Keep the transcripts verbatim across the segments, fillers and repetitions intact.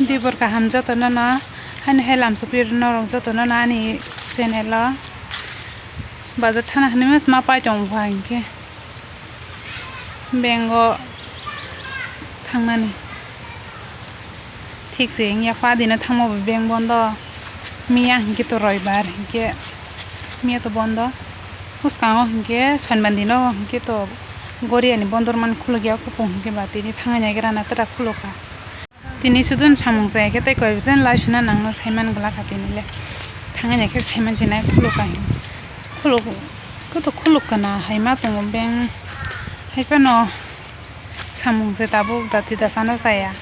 Tibor kaham jotono no, haino hai lamsokwi norok jotono no ani channel o. Bazar thana hinwi ma pai tongo hinkhe. Bank o thangnani. Thik se wngya, pha dino thangma bo bank bondo. Miya hinkhe to roibar hinkhe, miya to bondo. Bwskango hinkhe sonbar dino hinkhe to Goriani bondor mani khulukya, kupung hinkhe ba tini thangna naigra na tera khulukha. Tini sudun samung chaya khe tei koi bwsani lai suna nangno saiman glak ha tini le. Thangwi nai khe saiman chinai khuluk ka hin. Khuluk, khe to khuluk kana hai ma tongo bank. Hai phano samung se tabuk dati dasano chaya.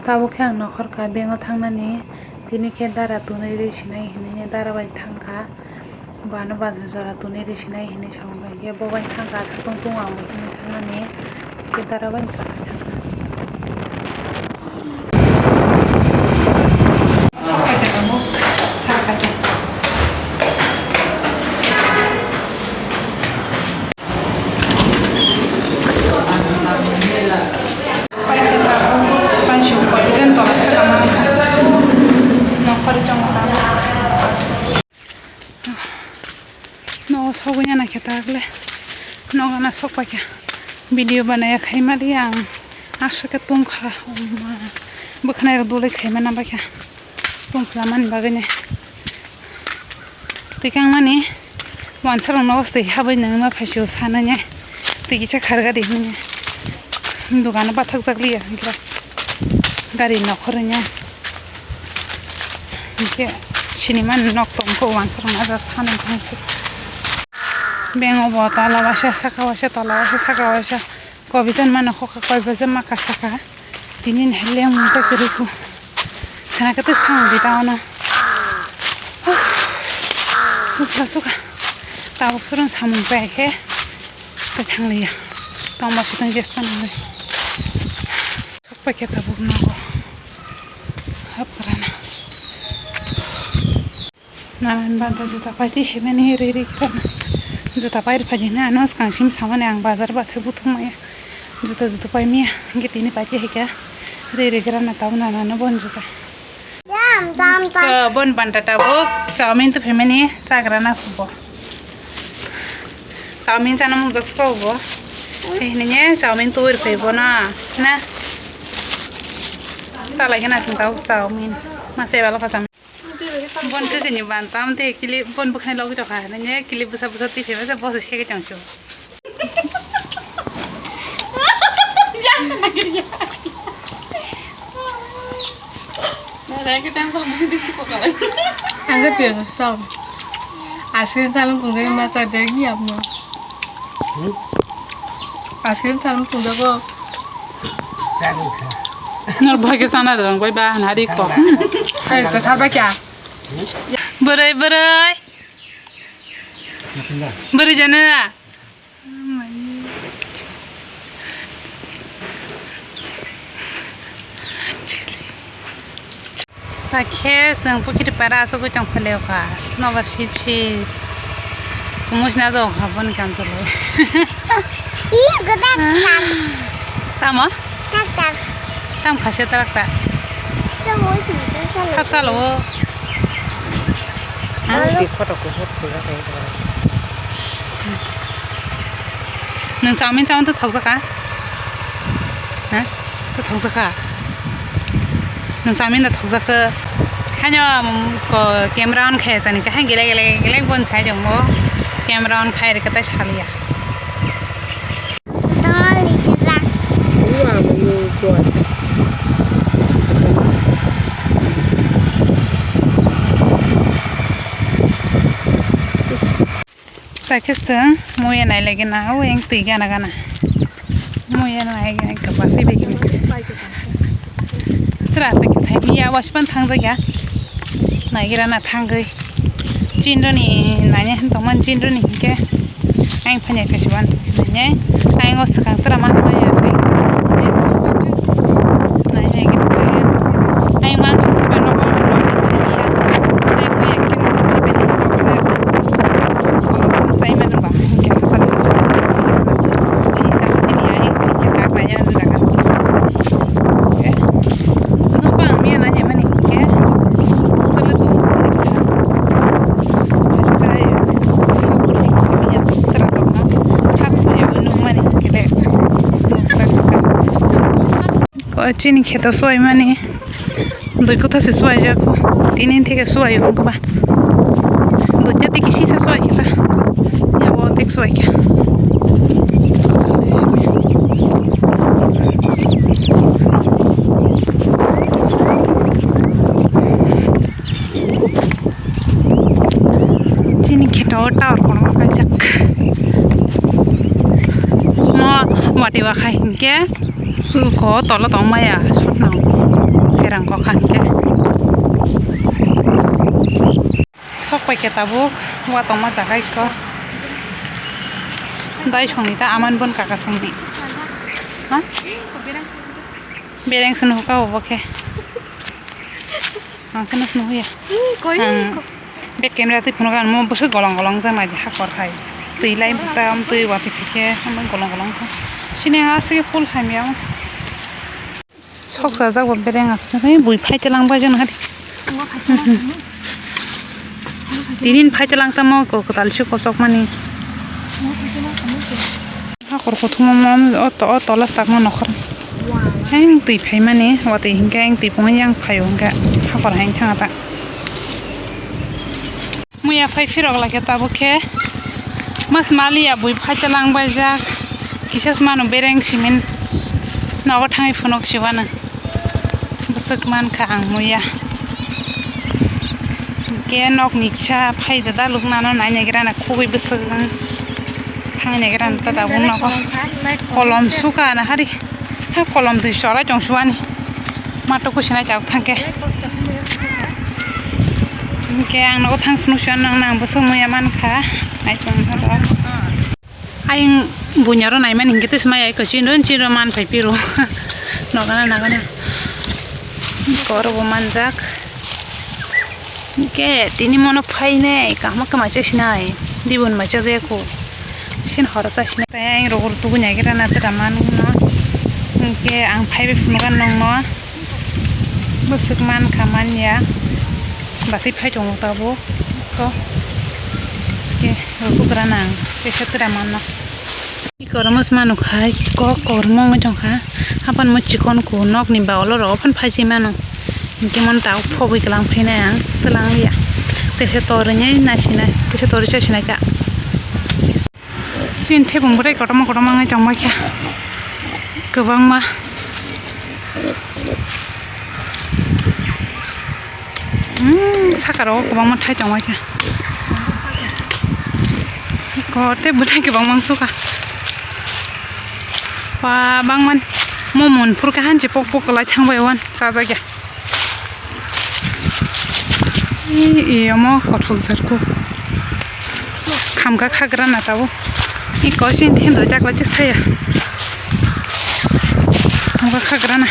Tabuk khe ang nokhor ka bank o thangnani. Tini khe dara tunui ri sinai hinwi dara bai thangkha. Bo ano bazar jora tunui ri sinai hinwi sa wngkha. Hinkhe bo bai thangkha, satung tongo ang bo tini thangnani. Hinkhe dara bai kasa thangkha. Nogo sogwi nana khe tak le. Nogo na sok paikha. Video banaya khai mali ang. Aswk khe tongkha. Bwkhanai rok dole khai mana baikha. Tongphla mani bagwi ne. Twi kang mani. Wansa rok nogo twi habwi nangma phaisio sananya. Twi kisa kharga di hinwi. Dogano bathak jak liya hinkhe. Gari nokhornya. Hinkhe sinima nok tongkho wansa rok naja sanai tongkho. Bank o bo tola waisa saka waisa tola waisa saka waisa. Koi bwsa mano hokha koi bwsa maka saka. Tini hai leng mung ta kwrwi kho. Khana khe tei samung di ta ono. Sukha sukha. Tabuk surung samung pai khe. Tei thang liya. Tongma sitang jesta nangwi. Sok pai khe tabuk nogo. Hap karana. Nanan banta juta paiti himani ri ri kha. Juta pai rwphaikhe na ano swkang sim samani ang bazar bathai buthum maya. Juta juta pai miya. Hinkhe tini paiti hai kha. Ri ri gra na tabuk nana no bon juta. Tam, tam, tam. Ko bon banta tabuk chowmin tu himani sagra na khubo. Chowmin chana mung jak spa bo. Hini ne chowmin tu rwphai bo na. Na. Salai khe na sing tabuk chowmin. Ma se balo kha chowmin. Bon khe kini ban tam te clip bon bwkhani logi tokha ne clip bwsa bwsa twi phema se boss se khe chang chu. Ang khe piyaj song. Ice cream chalung pungwi ma chajak ni apno. Hmm? Ice cream chalung pungjago. Nor bhai ke sana dong bai ba nari ko. Ai ko thar ba kya? Bwrwi, bwrwi. Bwrwi jana. Hakhe chwng pukiri para asugwi tong phai lai kha, nobar sip sip. Sumui sina jok ha boni kam chalai. Ih, godak tam. Tamo? Tak tak. Tam khasia tarak ta. Chumui sina salo. Sap salo. Ha? Alo. Nwng chowmin chowng to thokjakha? Ha? To thokjakha? Nwng chowmin da thokjakha? Haino, um, ko camera on khai sani khe hai gele gele gele bon sai jongmo. Camera on khai rikha tai saliya. Dol rikha. Sakhe chwng muya nai lagi na, o eng twi gana gana. Muya nai gana kwbaswi bai khe. Tra sakhe sai miya waspan thangjakya. Naigira na thangwi. Chindroni nanya hin tongman chindroni hinkhe. Ang phanya kasiban nanya. Ang o swkang tra man maya. Nanya gini kaya. Ang man Chini kheto suwai mani dui kutha se suwai jako. Tini theke suwai o keba. Dui jati kisi se suwai kita. Yabo tek suwai kya. Chini kheto tower kono kaijak. Mo wati wakha hinkhe ko tolo tongmaya sokno. Herang kokha hinkhe. Sok pai khe tabuk wa tongma jaga ikko. Dai songni ta aman bon kaka songni. Ha? Bereng sini huka obo khe. Ang kheno sini huya. Ang be camera twi phunuk ang mo bwswk golong golong jang nai hakor hai. Twi lai tam twi wati phikhe golong golong kha. Sini aswk full hamya. Sok sajak bo bereng aswk bui phai telang bai jani hari. Tinin phai telang tamo ko kwtal si kosok mani. Hakor kothoma mo o to-, o tola sakma nokhor. Ang twi phai mani, watwi hinkhe ang twi phungo yang phaio hinkhe hakor hai thanga ta. Muya phai phirok lai khe tabuk khe mas maliya bui phai telang baijak. Kisa se mano bereng simin nogo thangwi phunuk sibano. Bwswk mankha ang muya. Hinkhe nokni kisa phai da daluk nano nai naigra na khugui bwswk wng. Thangwi naigra na ta tabuk nogo. Kolom suka na hari. Ha kolom twi chorai tong suani. Mato kusinai chak thangkhe. Hinkhe ang nogo thang phunuk sio nang nang bwswk muya mankha. Ai tong horo. Ayang bunyaro naimani hinkhe tei smai ai kwchwino chiro man phai piro. Nogana nagana. Korobo manjak. Hinkhe tini mono phainai kahma kamaisa sinai. Dibon maisa jaya kho. Sin horo sa sinai. Tei ayang rogor tubui naigra na tera manwino. Hinkhe ang phaibai phunugan nongno. Bwswk mankha manya. Basai phai tongo tabuk. Ko. Ke, rwkuk rana ang. Tesa tera manno. Iko rwmos manu khai. Kok kok rwmongwi tongkha. Hapan mo chikon ku nokni ba olo rok ophan phai si mano. Hinkhe mon tabuk phobwi kwlang phainai ang. Twlang liya. Tesa torwi nai nasinai. Tesa torwi chasinai ka. Chini thebung bwrwi kotorma kotorma wngwi tongbaikha kwbangma. Hmm, saka rogo kwbangma thai tongbaikha. Kotor tei bwthai kwbangma wngsukha. Ba bangmani mo mun phurkha hanchi pok pok kwlai thangbai wan chajakya. Ih, ih, omo kothok jarko. Khamkha khagra na tabuk. Ih, koching thendo jakla chis thaya. Khamkha khagra na.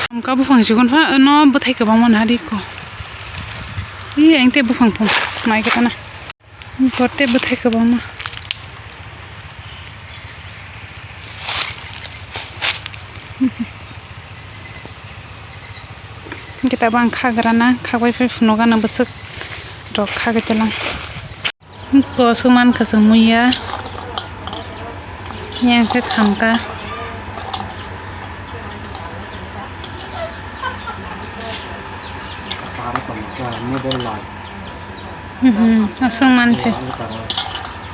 Khamkha buphang chikon pha no bwthai kwbangma na hari ko. Ih, ang tei buphang thum nai khe tana. Gorte bwthai kwbangma. Hwnkhe tabuk ang khagrana, khagwi phai phunukgana bwswk rok khagwi tonglang. Kosuk mankha chwng muiya. Yang khe khamkha. Mhm, aswk man khe.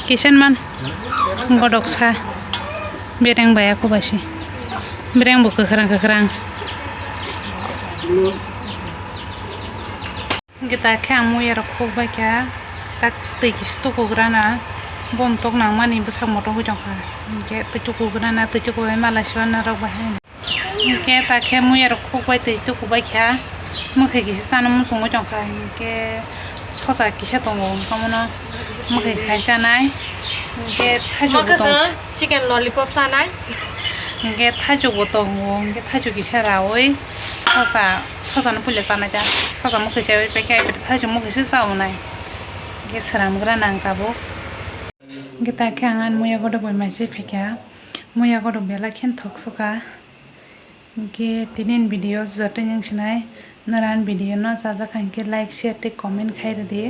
Kisa man. Godok sa. Bereng bai aku basi. Bereng bo kwkhwrang kwkhwrang. Hwnkhe ta khe ang muiya rok khuk bai kha. Tak twi kisa tukugrana. Bom tok nangmani bwsak motom wng tongkha. Hwnkhe twi tukugrana, twi tukubai mala sibanna rok bai hai. Hwnkhe ta khe muiya rok khuk bai twi tuku bai kha, mwkhai kisa chana muchungwi tongkha, hwnkhe sosa kisa tongo, omono mwkhai khai chanai, hwnkhe thaichuk bo tong-, chicken lollipop chanai, hwnkhe thaichuk bo tongo, hwnkhe thaichuk kisa raui sosa, sosa no puila chanai ta, sosa mwkhai chaiwi paikhe thaichuk mwkhai se chaunai, hwnkhe swnamgrana ang tabuk, hwnkhe ta khe ang ani muiya godok bai mai se phaikha. Muiya godok belai khe thok sukha. Hwnkhe tini ni video joto wng sinai. Nora ni video no chajak kha hwnkhe like, share tei comment khai rwdi.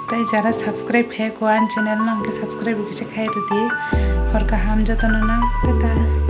Tei jara subscribe khai kho ani channel no hwnkhe subscribe bo kisa khai rwdi. Hor kaham jotono no. Tata.